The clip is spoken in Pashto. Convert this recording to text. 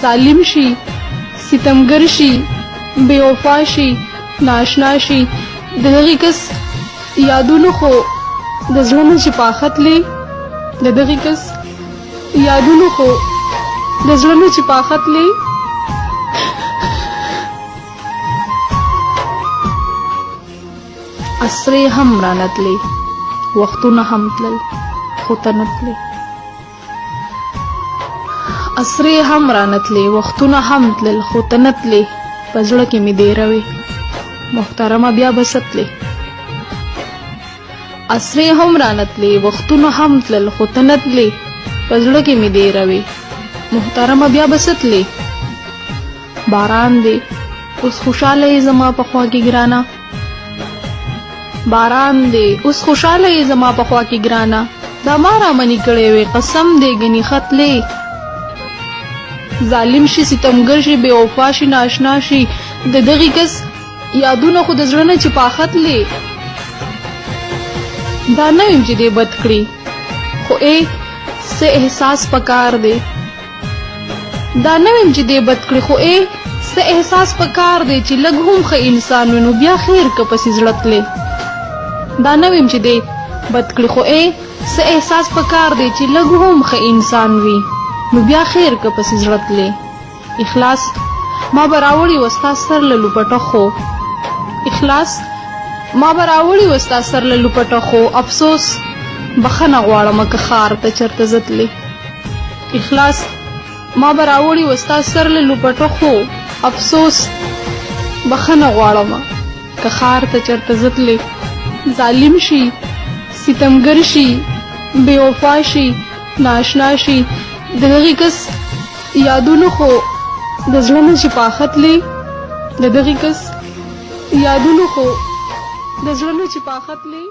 ظالم شي، ستمګر شي، بې وفا شي، نااشنا شي، د دغې کس یادونو خو د زړه نه چې پاخه تلې، د دغې کس یادونو خو د زړه نه چې پاخه تلې. اسرې هم رانه تلې، وختونه هم تلل خو ته نه تلې. اسرې هم رانه تلې، وختونه هم تلل خو ته نه تلې. په زړه کې مې دېره وې محترمه بیا به څه تلې. اسرې هم رانه تلې، وختونه هم تلل خو ته نه تلې. په زړه کې مې دېره وې محترمه بیا به څه تلې. باران دی اوس خوشاله یې زما په خوا کې ګرانه، باران دی اوس خوشاله یې زما په خوا کې ګرانه، دا ما رامنې کړی وې قسم دی ګنې ختلې. ظالم شي، ستمګر شي، بې وفا شي، نااشنا شي، د دغې کس یادونه خو د زړه نه چې پاخه تلې. دا نه ویم چې دې بد کړي خو ای څه احساس پکار دی، دا نه ویم چې دې بد کړي خو ای څه احساس پکار دی، چې لږ هم ښه انسان وي نو بیا خیر که پسې زړه تلې. دا نه ویم چې دې بد کړي خو ای څه احساس پکار دی، چې لږ هم ښه انسان وي نو بیا خیر که پسې زړه تلې. اخلاص ما به راوړي وه ستا سر له لوپټه خو، اخلاص ما به راوړي وه ستا سر له لوپټه خو افسوس بخښنه غواړمه که ښار ته چرته زه تلې. اخلاص ما به راوړي وه ستا سر له لوپټه خو افسوس بخښنه غواړمه که ښار ته چرته زه تلې. ظالم شي، ستمګر شي، بې وفا شي، نااشنا شي، د دغې کس یادونو خو د زړه نه چې پاخه تلې، د دغې کس یادونو خو د زړه نه چې پاخه تلې.